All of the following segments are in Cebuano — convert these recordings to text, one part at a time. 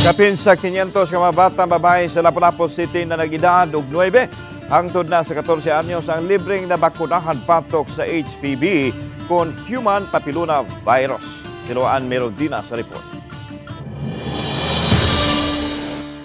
Kapin sa 500 ka mga bata babae sa Lapu-Lapu City na nag-edad og 9 hangtod na sa 14 anyos ang libreng nabakunahan batok sa HPV kon human papilloma virus. Si Luan Merondina sa report.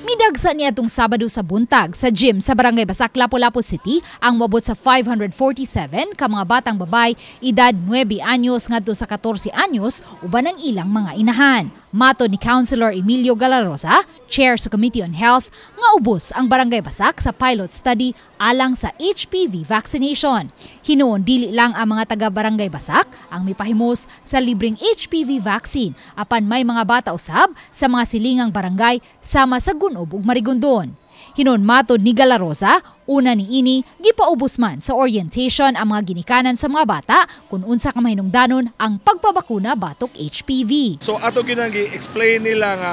Midagsa niadtong Sabado sa buntag sa gym sa Barangay Basak, Lapu-Lapu City ang moabot sa 547 ka mga batang babay edad 9 anyos ngadto sa 14 anyos uban ang ilang mga inahan. Matod ni Councilor Emilio Galarosa, Chair sa Committee on Health, nga ubos ang Barangay Basak sa pilot study alang sa HPV vaccination. Hinuon dili lang ang mga taga Barangay Basak ang mipahimos sa libreng HPV vaccine apan may mga bata usab sa mga silingang barangay sama sa Gunob ug Marigondon. Hinuon matod ni Galarosa, una ni ini gipaubos man sa orientation ang mga ginikanan sa mga bata kung unsa ka mahinungdanon ang pagpabakuna batok HPV. So ato ginang explain nila nga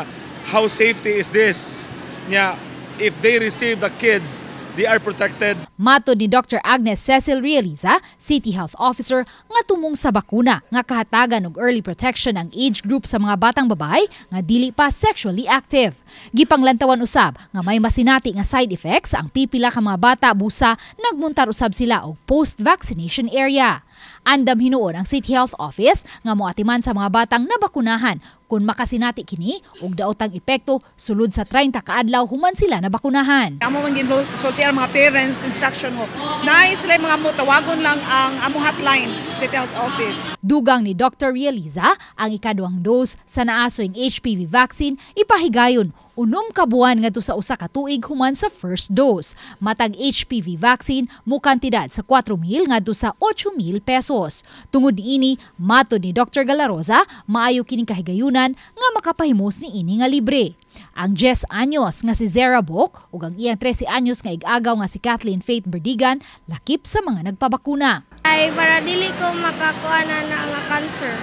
how safety is this. Nya if they receive the kids, they are protected. Matod ni Dr. Agnes Cecil Realiza, City Health Officer, nga tumong sa bakuna nga kahatagan og early protection ang age group sa mga batang babae nga dili pa sexually active. Gipanglantawan usab nga may masinati nga side effects ang pipila ka mga bata busa nagmuntar usab sila og post-vaccination area. Andam hinuon ang City Health Office nga moatiman sa mga batang nabakunahan kung makasinati kini og daotang epekto sulod sa 30 ka adlaw human sila nabakunahan. Amo man ginsulti ang mga parents instruction mo. Naay sila mga mo tawagon lang ang among hotline, City Health Office. Dugang ni Dr. Realiza, ang ikaduhang dose sa naasoing HPV vaccine ipahigayon 6 ka buwan ngadto sa 1 ka tuig human sa first dose. Matag HPV vaccine mo kantidad sa 4,000 ngadto sa 8,000 pesos. Tungod niini, matod ni Dr. Galaroza, maayo kining kahigayunan nga makapahimos ni ini nga libre. Ang 10 anyos nga si Zera Bok ug ang iyang 13 anyos nga igagaw nga si Kathleen Faith Berdigan lakip sa mga nagpabakuna. Ay para dili ko makakuha na nga cancer.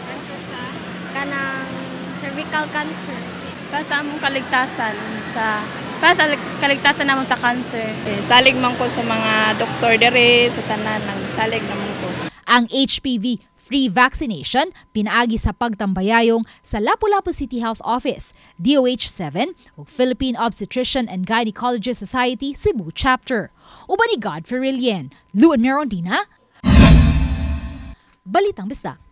Cancer sa? Kanang cervical cancer. Para sa kaligtasan namon sa cancer. Eh, salig man ko sa mga doktor dere, sa tanan nang salig naman ko. Ang HPV free vaccination pinaagi sa pagtambayayong sa Lapu-Lapu City Health Office, DOH-7 ug Philippine Obstetrician and Gynecologist Society Cebu Chapter. Uban ni Godfrey Rilien, Luan Merondina, Balitang Bisdak.